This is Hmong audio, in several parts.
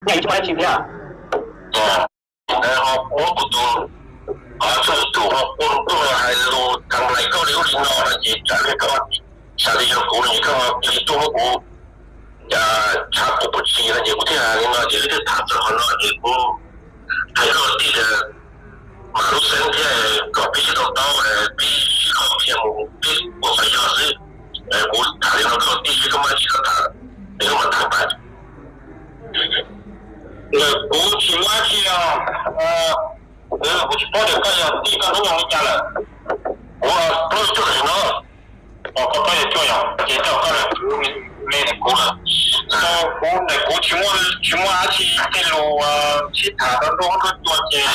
Yeej tsis muaj dab tsi thiab. Ho muab kuv tus, qhov txhua tus ho ua tuaj hais lus tag nrho koj li ub li no no ces tsam li koj xav li yog kuv no ces koj cia li tuaj muab kuv, cas tshav kuv puas tsis no ces kuv thiaj hais li no ces wb thiaj tham txog qhov no ces kuv hais koj tij tias mam lub xeeb thiab kom peb sib tau taub, peb sib qhov qhia mus peb ua fais yog xwb. Kuv tham li no koj tij seb koj maj tsis koj tham, es koj mam tham pais. Kuv tsis muaj dab tsi os. Kuv tsis paub tias koj yog tij koj hnub nyoog li cas lawm. Kuv plaub caug cuaj tam sim no. Koj plaub caug cuaj yog ces coj koj lawm, me ntawm kuv lawm. So kuv ntawm kuv tsis muaj, tsis muaj dab tsi tej lus sib tham rau nruab nruab cua ces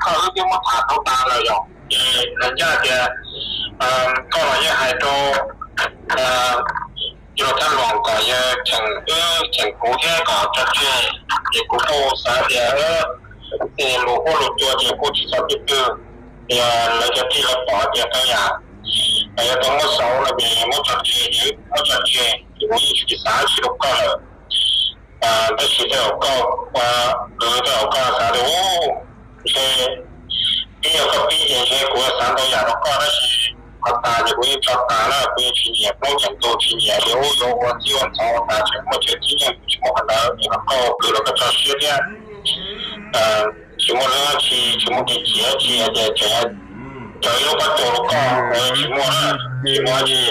koj wb twb muab tham tau tas lawm yom. Ces nws ncaj tias koj los yeej hais rau Cov Thab Loos kom yawg cheem wb cheem kuv thiab kom tso tseg, ces kuv kuj xav tias tej lus huab lus cua ces kuj tsis txog twg twg, yog lawv cov tij lawv pom tias qee yam yuav tau muab xauv no ces muab tso tseg ces muab tso tseg, ces kuv yeej tsis xav tsis rau koj lawm. Tab sis tej zaum koj, kwv, tej zaum koj xav tias ntshe pib yog koj pib ces ntshe kuv xav ntau yam rau koj tab sis qhov tas ces kuv yeej tso tas na, kuv yeej tsis nyiam plaub nyiam ntug, tsis nyiam tias ub yuav ua txij ua ntxhov ua tas tseem muaj chaw tib yeej kuv tsis muaj qhov ntawd, ces kom koj ua kwv los koj tso siab thiab. Tsis muaj dab tsi, tsis muaj kev chim dab tsi hais tias tseem cov ib lub pob tsuas rau koj, tsis muaj, tsis muaj dab tsi.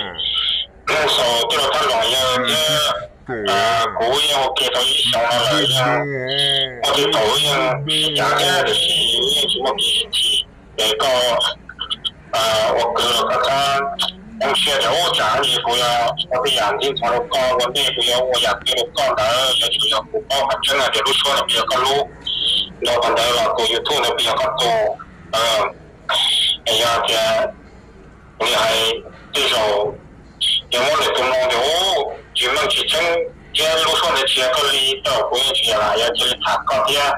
Xaus Cov Thab Loos yawg thiab kuv yeej ua ke tau ib xyoos no lawm, yeej muaj tej thaum yeej sib cav thiab tiam sis yeej tsis muaj kev sib chim. Ces koj ua kwv los koj txhob ntseeg siab tias ub tsam li kuv yuav ua tej yam ntxhov rau koj, ua ntej kuv yuav ua yam twg rau koj ntawd, yuav tsum yog kuv paub qhov tseeb hais tias lub suab ntawd puas yog koj lub, los qhov ntawd los tus YouTube ntawd puas yog koj tus. Yog tias li hais tej zaum yog muab lwm tus mloog tias ub tsis meej tsis tseeb thiab lub suab ntawd tsis yog koj li, tej zaum kuv yeej tsis yog lam yuav cia li tham koj thiab.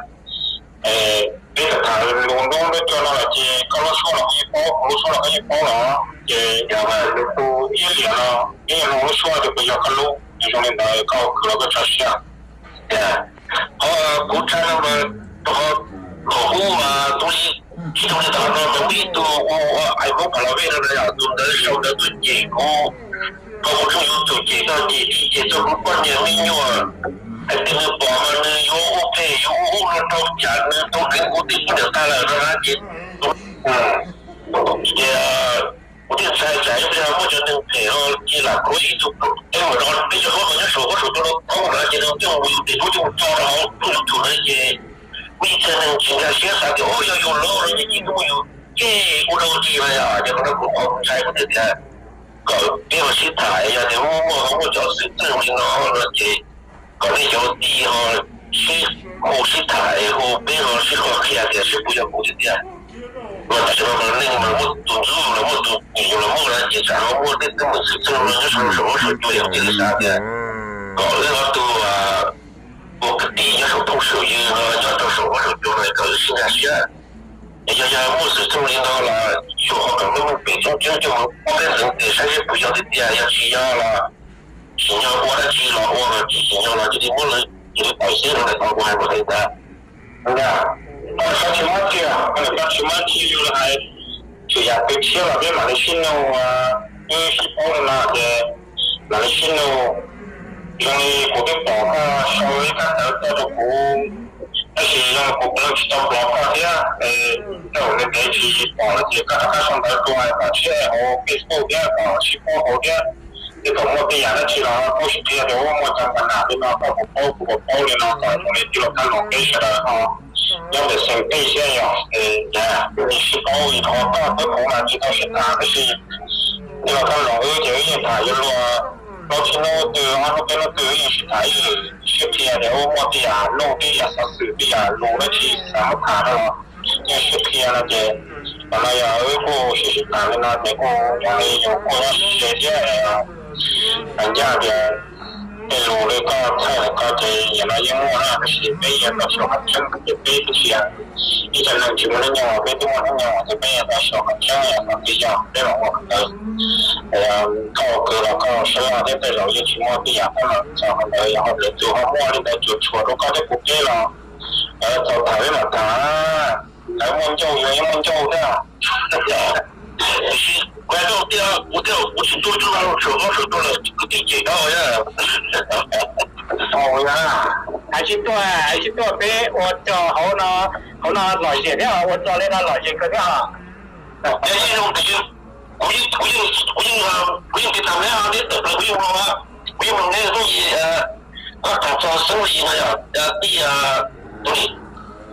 Peb tham tham lus nruab nruab cua no lawm ces koj lub suab los koj yeej paub, kuv lub suab los koj yeej paub los ces yog lwm tus ib liam no peb mloog lub suab tias puas yog koj lub, ces zoo li ntawd koj ua kwv los koj tso siab. Qhov kuv tshaj no mas rau qhov thaum ub mas tub li, tsis tau li tau no mas muaj ib tug ua ais Hmoob Pha La Vej no na yom, tus ntawd sau ntawv tuaj cem kuv, rau kuv tsoom YouTube cem txog cem txij cem txog kuv poj niam me nyuam, hais tias nws pom mas nws yuav ua phem yuav ua ub no rau tsam nws tau deev kuv tej tub ntawm tag lawm no na ces ces kuv thiaj ntshai tsam ib pliag muaj cov neeg phem no ces lam khuv ib tug, peb mus rau peb cov hlob nyob saum huab saum cua no thoob no ces nws coj mus yus tes hnub coj mus tso rau hauv tuj YouTube na ces muaj ib txhia neeg tsis nkag siab xav tias ub yog yus loj no ces cia li muab yus cem ua dog dig no yom. Ces qhov no kuv qhov kuv ntshai kuv thiaj tias kom peb ho sib tham, yog tias muaj muaj ho muaj cov xwm txheej li no no ces kom nej cov tij ho sib hu sib tham es hu peb ho sib qhia tias seb puas yog kuv tiag tiag. Mas tam sim no mas neeg mas muaj tus ntxub los muaj tus nyiam yus los muaj na ces tsam ho muaj tej teeb meem xwm txheej no nyob saum huab saum cua yog cia li xav tias kom wb ob tug ua kwv tij nyob saum phooj saum ywg no nyob rau saum huab saum cua no kom wb sib nkag siab. Es yog yog muaj xwm txheej li no los xyuas ho kom muaj pem tseeb tseeb coj mus ob peb ntxeev tes saib seb puas yog tiag tiag, yog tsis yog los tsim nyog ua dab tsi los ua, tsis tsim nyog los cia li muab lawv cia li pais xwb no. Kuv hais ua li ntawd. Koj tsis muab tiag, koj tsis muab tiag, yus hais txhua yam kwv txhiaj los peb mam li sib nug, wb sib paub li no ces mam li sib nug. Zoo li kuv twb pom koj sau ib kab ntawv tuaj rau kuv, tab sis zoo li kuv kuv tsis tau pom koj thiab, tej zaum ntev tsis pom lawm ces koj rov qab sau ntawv tuaj kom sib hais hauv Facebook thiab kom sib paub hauv thiab. Ces kom muaj tej yam dab tsi los paub sib qhia tias ub muaj cov npa nam li no koj puas paub kuv puas paub li no kom zoo li tij laug Thab Loos peb sawv daws ho nyob ntawm xeem tij thiab yog ces sib paub. Qhov koj thiab kuv mas tsis tau sib tham tab sis tij laug Thab Loos wb ces wb yeej tham yuav luag plaub tsib hnub twg ob hnub peb hnub twg wb yeej sib tham ib lwm sib qhia tias ub muaj tej yam nuj tej yam xov xwm tej yam lus dab tsi xav muab tham no los yeej sib qhia no ces, qhov no yog wb kuj sib sib tham li no ces kuj zoo li yus kuj nyob ze thiab, hais ncaj tias Tej lus li koj txhawj li koj ces yam no yeej muaj na, tab sis peb yuav tau xyuas qhov tseeb ces peb twb tsis yog ib cov neeg tsis muaj hnub nyoog, peb twb muaj hnub nyoog ces peb yuav tau xyuas qhov tseeb, qhov twg yog peb mam ua qhov ntawd. Koj ua kwv los koj saib os, thiab tej zaum yeej tsis muaj tej yam peb mam txog qhov ntawd, yog hauj lwm tus ho muaj li ntawd cuam tshuam rau koj thiab kuv peb los lawv txaus tham peb mam tham. Lawv muaj ncauj yuav yeej muaj ncauj thiab. Kuv tias kuv tias kuv tsis tuaj tsuj no, tsuas muab sawv tuaj lawm kwv tij cem no. Hais tsis tuaj, hais tsis tuaj, peb ua rog hauv no, hauv no lom zem thiab, ua rog li no lom zem kawg thiab. Yeej zoo, kuv yeej, kuv yeej, kuv yeej, kuv yeej tiv tam neb neb tawm plaws, kuv yeej mloog, kuv yeej mloog neb lub, koj tham txog xeeb li no yog tij, tus li,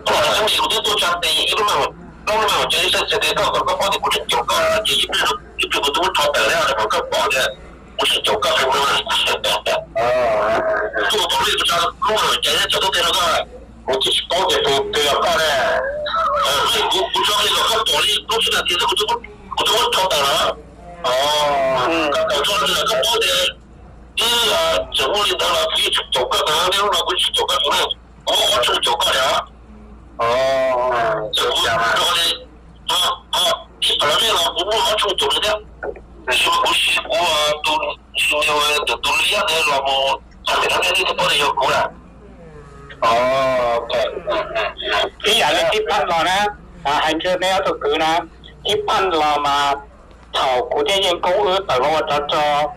koj tham xeeb li kuv twb tuaj tsa tes ib lub, plaub lub meej hauv tsev xwb, txhais tes koj kom koj paub tias kuv tseem caum koj ces ib pliag, ib pliag kuv twb muab rho tawm thiab, kom koj pom tias kuv tseem caum koj zoo na. Tuaj pom li kuv tsa lub meej hauv tsev thiab tsa tub teg rau koj, kuv tsis paub tias tus twg yog koj ne. Kuv, kuv tsa li kom koj pom li plaub tsib nas this xwb, kuv twb muab rho tawm lawm. Koj tawm tso li lawm koj paub tias twb tseem muaj li ntawd los kuv yeej tseem caum koj ntawd, niaj hnub no kuv tseem caum koj tus ne, kuv muab qhov tshooj caum koj li. Txawm kuv rau li, ho, ho, ib phav lawv nej los kuv muab qhov tshooj caum nws thiab. Tiam sis mas kuv siv kuv tus, tus liab ntawd los mus txhais tes rau nej, nej thiaj paub tias yog kuv lawm. Ib yam li tib phaj los na, hais rau neb ob tug kwv na, tib phaj los mas thaum kuv thiab Yeej Koob wb tawm los ua rog rog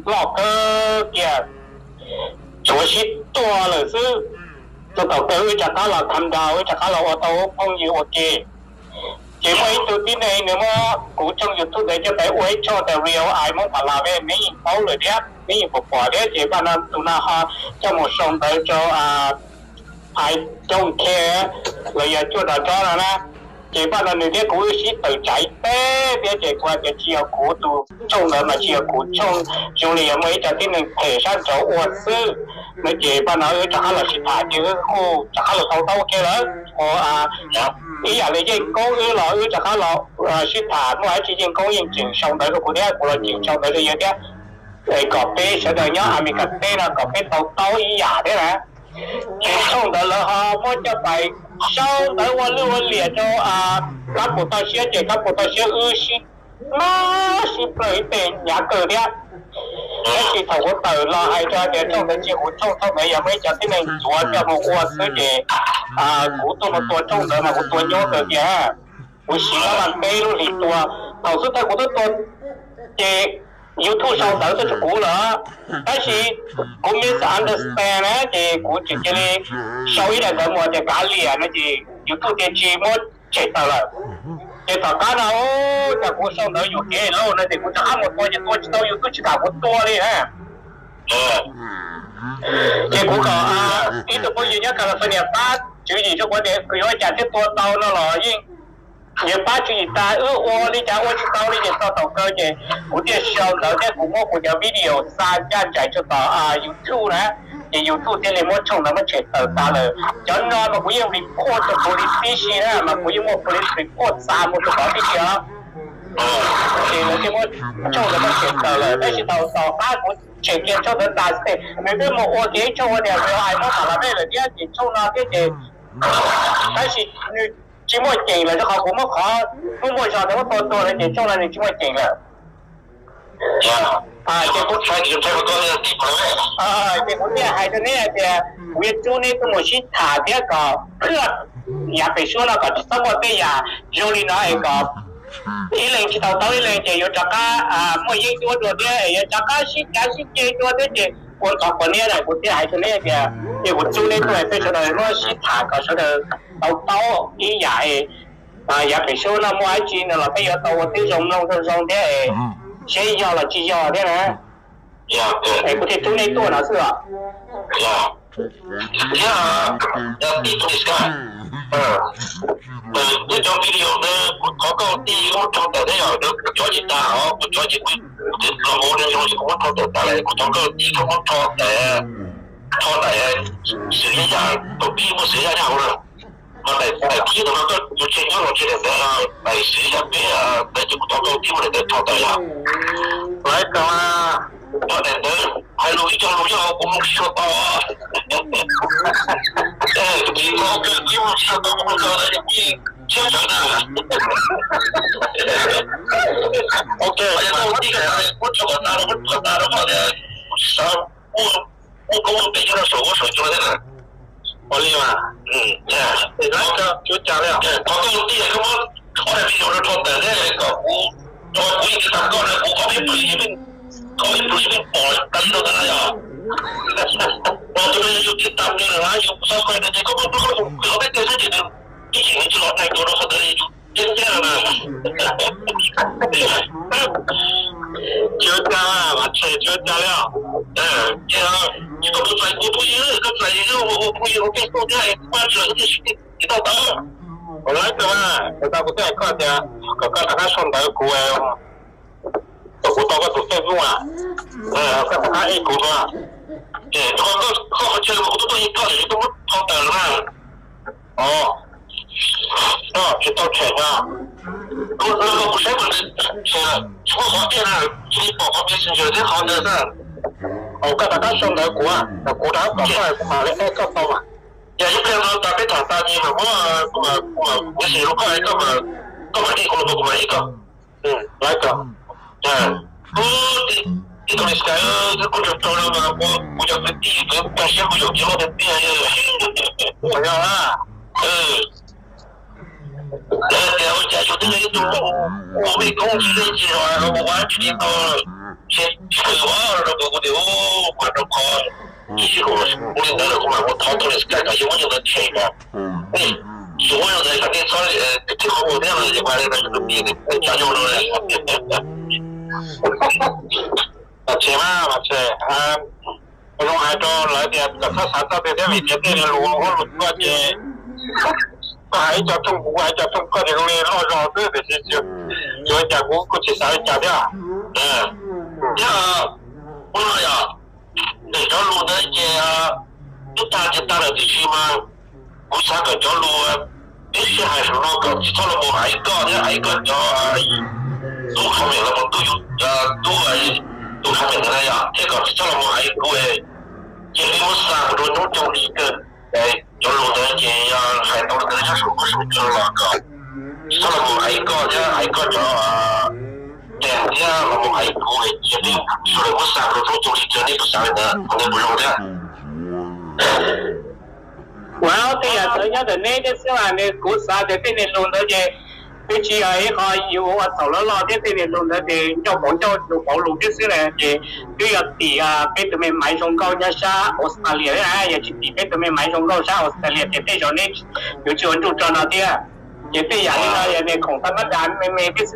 loj kawg kiag, tsuav sib tua lawm xwb. Txog thaum kawg wb rov qab los calm down, wb rov qab los ua tau phooj ywg ua ke. Ces muaj ib tug tib neeg nws muab kuv tshooj YouTube ntawd coj pem ua ib tshooj tias Real Eye Hmoob Pha Las, neb yeej paub lawm thiab neb yeej pom pom thiab. Ces paj no tus no ho coj mus sau ntawv rau Ais Coob Khe los yog Cuaj Dog Nrob no na. Ces paj no nws thiab kuv wb sib tawm tsam ib teg thiab, ces kuv hais tias tsis yog kuv tus tshooj ntawd mas tsis yog kuv tshooj, zoo li yog muaj ib co tib neeg phem sab nraud ua xwb no. Ces paj no wb rov qab los sib tham ces wb kuj rov qab los tau taub ua ke lawm. Ua ib yam li Yeej Koob wb los wb rov qab los sib tham, muaj dab tsi Yeej Koob yeej tseem sau ntawv rau kuv thiab, kuv los tseem sau ntawv rau yawg thiab, kom peb sawv daws nyob Amelikas teb no kom peb tau taub ib yam thiab na. Ces tshooj ntawd lawv ho muab coj pais sau ntawv ua lwj ua liam rau Kab Pus Toj Siab, ces Kab Pus Toj Siab wb sib mab sib plawg ib teg hnyav kawg thiab. Tab sis thaum kuv tawm los hais rau tias tshooj ntawd tsis yog kuv tshooj, tshooj ntawd yog muaj ib co tib neeg ntxuav coj mus ua xwb, ces kuv tuaj mus tua tshooj ntawd mas kuv tua nyuaj kawg tiag. Kuv siv lab vas peb lub hlis tua, thaum xub thawj kuv twb tua, ces YouTube sau ntawv tuaj rau kuv lawm, tab sis kuv misunderstand na, ces kuv tseem cia li sau ib daim ntawv mus tias kav liam no ces YouTube cia li tsis muab tshem tawm lawm. Ces tom qab no, cas kuv sau ntawv yuam kev lauj no ces kuv rov qab mus tua ces tua tsis tau, YouTube tsis kam kuv tua li na. Ces kuv kom ib tug phooj ywg nyob California pab tswv yim rau kuv tias kuv yuav ua cas thiaj tua tau no los yeej, nyias pab tswv yim tas wb ua li cas ua tsis tau li ces txog thaum kawg ces kuv thiaj sau ntawv thiab kuv muab kuv cov video xa ncaj nraim rau tom YouTube na, ces YouTube thiaj li muab tshooj ntawd muab tshem tawm tas lawm. Cov no mas kuv yeej report rau police tib si na, mas kuv yeej muaj police report xa mus rau tod tib si os. Ces lawv thiaj muab tshooj ntawd muab tshem tawm lawm, tab sis thaum tom qab kuv tshem kiag tshooj ntawd tas xwb, nws twb mus ua kiag ib tshooj ua tias Real Eye Hmoob Pha Las Vej lawm thiab, ces tshooj no thiab ces, tab sis nws tsis muaj ceem lawm rau qhov kuv muab qhov muaj muaj zog ntawd muab tua tuag lawm ces tshooj no nws tsis muaj ceem lawm. Ces kuv, ces kuv thiaj hais rau neb hais tias kuv yuav rub neb tuaj mus sib tham thiab kom phaj yav pem suab no kom tsis txhob muaj tej yam zoo li no es kom ib leeg tsis tau taub ib leeg ces yuav rov qab muaj yeeb ncuab dua thiab es yuav rov qab sib cav sib ceg dua thiab ces ua ntxhov quav niab na. Kuv thiaj hais rau neb tias ces kuv rub neb tuaj peb sawv daws muab sib tham kom sawv daws tau taub ib yam es yav pem suab no muaj dab tsi no los peb yuav tau ua tib zoo mloog zoo zoo thiab es seb yog los tsis yog thiab na. Es kuv thiaj rub neb tuaj no xwb os. Thiab, tij Tony Scott, neb cov video ntawd kuv thov koj tij muab rho tawm thiab yog kuv cov tsis tas os, kuv cov ces kuv los ua zoo ces kuv muab rho tawm tas lawm, kuv thov koj tij koj muab rho tawm, rho tawm Xwm Yaj, tus pib muaj Xwm Yaj nyob hauv na. Mas daim, daim thib ntawd no koj tus tseg nyob los tseg daim ntawd, daim Xwm Yaj peb ntawd ces kuv thov koj tij muab daim ntawd rho tawm yom. Lawv kom Poj niam ntawd hais lus ib co lus yog kuv mus tsis tau tau. Tsis tau kawg, kuv mus tsis tau tau, kuv mus tau ntawd ces kuv yeej tshiab tsawv na. Ok, yog tau tij ka tas, kuv tsuas kom tas, kuv tsuas tas rau koj tias kuv tsis xav muaj, muaj koob muaj peb nyob rau saum huab saum cua thiab na. Ua li mas, tsis ua cas li. Thov koj tij koj muab ob daim video no rho tawm thiab kom kuv, rau kuv yeej tsis tau koj na, kuv ob peb plis, ob peb plis yeej pom tas li no ntawd na yom. Los tus no yog yus tsis tas nws lawm na, yus txhob koj no ces koj muab koj mus qhwv ob peb teg xwb ces nws ib chim nws tsis los neeg tus rau qhov ntawd yus ceeb thiab na. Tsis ua cas, Vam Tshem, tsis ua cas li os. Ces koj mus txais kuv phooj ywg, koj txais yus ua phooj ywg ua Facebook thiab, kuv pab tsis los yus thiaj sib tij tau tau. Kuv lab kawg mas, kuv tau kuv twb hais koj tias kom koj rov qab sau ntawv kuv, kom kuv tau koj tus Facebook a, koj rov qab add kuv no. Ces koj, koj qhov chaw mas kuv twb tuaj yeem koj tias yus twb muab tho tawm lawm na. Os, koj tsis tau tshem no. Kuv, kuv saib mas, tsis muaj qhov tiag na, cia li pom qhov Messenger thiab qhov ntawd xwb. Koj rov qab sau ntawv kuv, kuv rov qab pom koj kuv mam li add koj tau mas. Yog ib pliag no tas peb tham tas ces mam muab, kuv mam, kuv mam Messenger rau koj, koj mam, koj mam add kuv los kuv mam add koj. Lawv kom, ub, tij Tony Sky, kuv tsaug tsaug no mas kuv, kuv cov kwv tij, kuv tag siab kuv yuav kiag loj tiag tiag. Yog, lawv tias ua cas yus twb yog ib tug ua mej koob tsis leej tsis zos los mus ua tsis tau, tsis tshwm ua rau kuv, kuv tias ub, mas rau qhov ib sij kuv ua li ntawd lawm kuv mam mus thov Tony Sky kom yus muab yus ntawd tshem mas, yus muab yus ntawd kom nej txhob, twb qhov mus thiab no ces kuv hais li ntawd yus tus pim nej cov nyuj no. Mas tshem mas, mas tshem, zoo hais rau lawv tias kom txhob xav txog tias thiab vim tias tej niag lus hauj lwm koj ces koj hais ib co rooj kuv hais ib co rooj koj ces zoo li loj zog xwb tiam sis tsis ua cas, kuv kuj tsis xav li cas thiab. Thiab ua no yom, ntawm cov lus ntawd ces twb tag ces tag lawm tiam sis mas kuv xav kom cov lus peb sib hais saum no kom tsis txhob los mus hais koj thiab hais koj cov tub comment los mus tub, tub, tub comment ntawd na yom, thiab kom tsis txhob los mus hais kuv, cia li muab xa mus rau coob coob li kawg. Cov lus ntawd ces yog hais tau li ntawd nyob saum huab saum cua los kom tsis txhob los mus hais koj thiab hais koj cov, ces thiab los mus hais kuv, cia li sawv daws muab xa mus rau coob coob li kawg, nej puas xav li ntawd, nej puas zoo thiab? Ua tej yam ntawd nyob ntawm neb thiab xwb mas nws, kuv xav tias tej niag lus ntawd ces twb tsis yog ib qho yus ua txhaum loj loj thiab, tej niag lus ntawd ces ncauj pauv ncauj, lus pauv lus thiab xwb na, ces twb yog tim peb tus me maiv zoo nkauj nyob sab Australia thiab na, yog tsis tim peb tus me maiv zoo nkauj sab Australia ces tej zaum neb yuav tsis ua ntsuj rog no thiab. Ces tej yam li no yog niag khoom tag mab da me me thiab xwb ces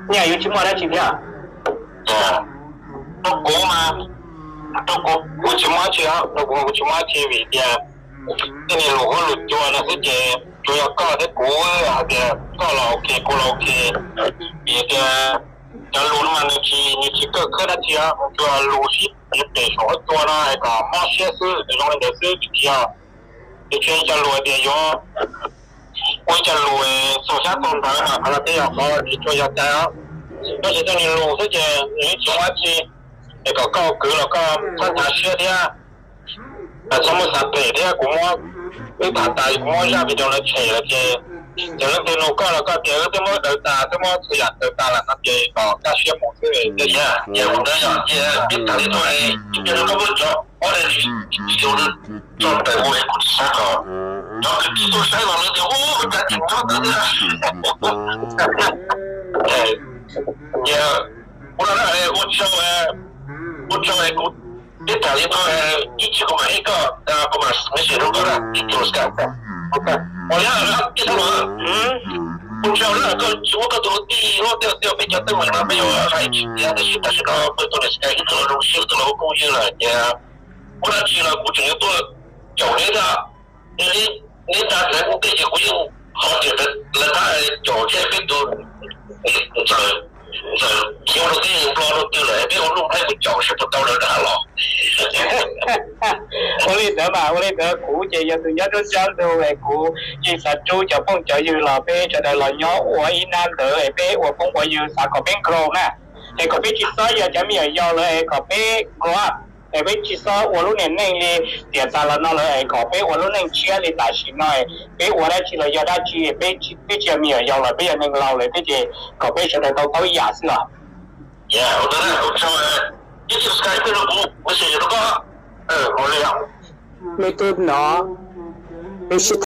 nyiaj yuav tsis muaj dab tsi thiab. Rau kuv mas, rau kuv, kuv tsis muaj dab tsi os, rau kuv mas kuv tsis muaj dab tsi vim tias tej niag lus huab lus cua no xwb ces tsuas yog koj thiab kuv hais tias koj los ok kuv los ok. Vim tias cov lus no mas nws tsis, nws tsis kawj khab dab tsi os, tsuas lus sib pem saum huab cua no es kom mob siab xwb, zoo li ntawd xwb, tsis yog, nws tsis yog ib co lus tias yuav ua ib co lus txaus xyab txaus ntawv mas qhov no twb yog qhov tsis tshua yog cai os. Tab sis tej niag lus xwb ces nws yeej tsis muaj dab tsi, es kom koj ua kwv los koj txhob hnyav siab thiab, txhob muab xav phem thiab. Kuv muab, wb tham tas kuv muab zaj video no tshem lawm ces, ces leej twg nug koj los koj tias wb twb muab daws tas, twb muab txhua yam daws tas lawm no ces kom kaj siab mus xwb. Ces ua ntawd yog ces peb tham li no, ib pliag no koj muab cov ob daim video no tso tawm mus es kuv tsis xav kom cov kwv tij tuaj saib los lawv tias ub, cas tseem nyob ntawd thiab. Ces ua no na, ua tsaug, ua tsaug kuv, peb tham li no, ib tsam kuv mam add koj, kuv mam message rau koj na, ib tsam. Ua li, ua tsaug na, koj tsis muab koj tus lus tij, muab tej, tej peb cov teeb meem no peb yuav hais tsis tiav, tab sis tam sim no peb tus niam txiv ib tug los zoo siab, ib tug los ua phooj ywg lawm ces muaj dab tsi los kuv tseem yuav tuaj caum neb thiab. Neb nrog kuv ua teb ces kuv yeej qhov tias lawv tab caum thiab peb tus ntxawm, ntxawm khiav rau teb nplog rau twg lawm, peb ua nuj nplhaib mus caum seb puas tau lawv rov qab los. Ua li ntawd mas, ua li ntawd kuv ces yog tus nyob nruab nrab ntug es kuv yeej xav rub cov phooj cov ywg los peb sawv daws los nyob ua ib nab ntawd es peb ua phooj ua ywg, xav kom peb nkauj na. Es kom peb tsis txhob yog cov me nyuam yaus lawm es kom peb grow up, es peb tsis txhob ua lub niag neej li tiam tas los no lawm es kom peb ua lub neej tshiab li tam sim no, peb ua dab tsi los yog dab tsi, peb tsis yog me nyuam yaus lawm, peb yog neeg laus lawm thiab ces kom peb sawv daws tau paub ib yam xwb os. Me tub no, peb sib